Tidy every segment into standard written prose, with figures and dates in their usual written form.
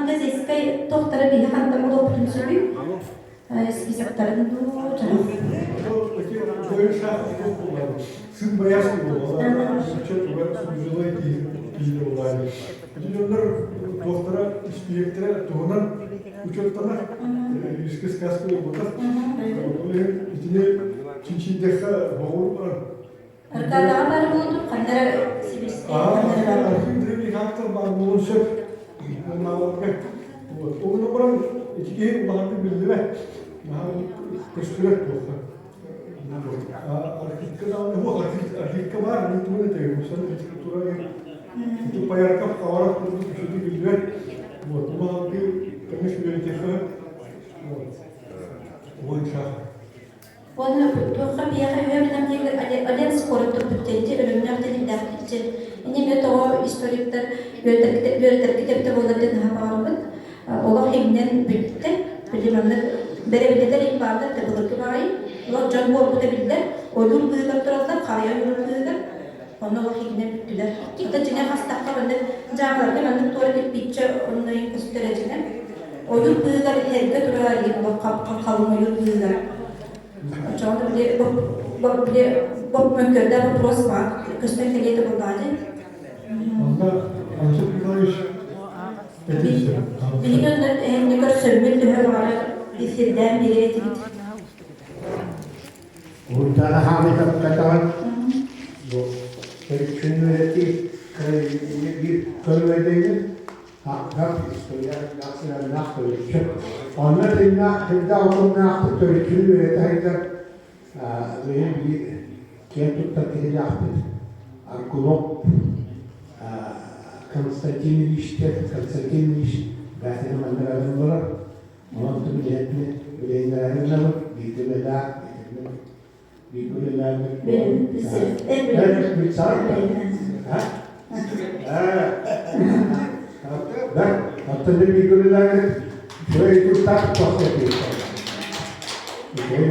Архангельскай тохтара биһи хантан булуохпутун сөбүй? Списоктарын дуу, дьаһах. Сын боярский буолла, служилой киһи буолла. Дьоннор туохтара испииһэктэрэ туһунан учуоттанар, риски сказка буолбатах. Ол иһин итини чинчийдэххэ боҕур барар. Аркадаҕа баар буолтун, ханна эрэ Сибирскэй ханна эрэ баар. Архив древних актар баар буолуон сөп. Уоннааларга. Вот. Ол гынан баран ити киһи улаханнык биллибэт. Наһаа көстүбэт туохха. Архивка даҕаны архивка баар, мин тугун этэбин, мусан литература ити Поярков, Хабаров курдук үчүгэй биллибэт. Вот, улаханты конечно, библиотека. Вот. Ой, шах. Уонна туохха биһиэхэ үһүө диэн Одесс куорат турбут диэти өлөҥнөөх диэн иччи. Ини эмиэ тоҕо историктар үөрэтэргит эбитэ буоллар диэн наһаа баҕарабыт. Олох иҥнэн бүттэ. Били маннык бэрэбинэлэр иҥ бааллар да былыргы баҕайы. Олох дьон буолбута биллэр. Ойуур быыһыгар тураллар, харайа ойуур быыһыгар. Онно олох иҥнэн бүттүлэр. Ата дьиҥэ хастахха маннык дьаамаларга маннык туора кирпииччэ онно көстөр дьиҥэ. Ойуур быыһыгар эргэ турар олох халыҥ ойуур быыһыгар. Оччоҕо били били мөккүөрдээх вопрос баар көстөн кэлиэ буоллаҕа дии. Онно Антон Николаевич этиэхсэ. Биһиги онно эһэҥҥэ көрсөммүт төһө баҕарар сирдээн биэриэ этибит. Уһунтаана хаамыйдаппатаҕын бу төрүччүнү үөрэтии биир көрүҥэдэйин Ардах историялаах төрүччү. Онно тыыннаах тылдаах утумнаахтык төрүччүнү үөрэтэ сылдьар бэйэм биир киэн туттар киһилээхпит Аргунов Константин Ильичтэр Константин Ильич бээтинэ манна кэлэн олорор. Онон билиэтини билиэннэрин ылабыт, бииргэ үлэлээх, бииргэ үлэлээбит. Оттон бииргэ үлэлээбит үчүгэй результат тохто Үчүгэй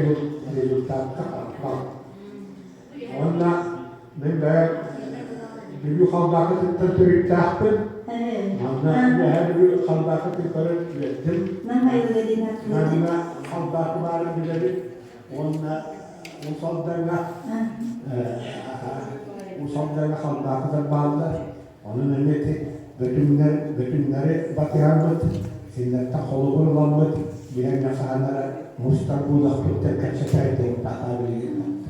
результатка Уонна мин бэйэм Бүлүү Халбаакытыттан төрүттээхпин. Манна Үөһээ Бүлүү Халбаакытын көрөн үөрдүм. Манна Халбаакы баарын билэбин. Уонна Уус Алдаҥҥа Уус Алдаҥҥа Халбаакыдар бааллар. Онон эмиэ ити бөтүҥнэр бөтүҥнэри батыһаммыт, кинилэртэн холобур ыламмыт, билэн хаһан эрэ мустар буолуохпут диэн кэпсэтэр буолбатаҕа билигин.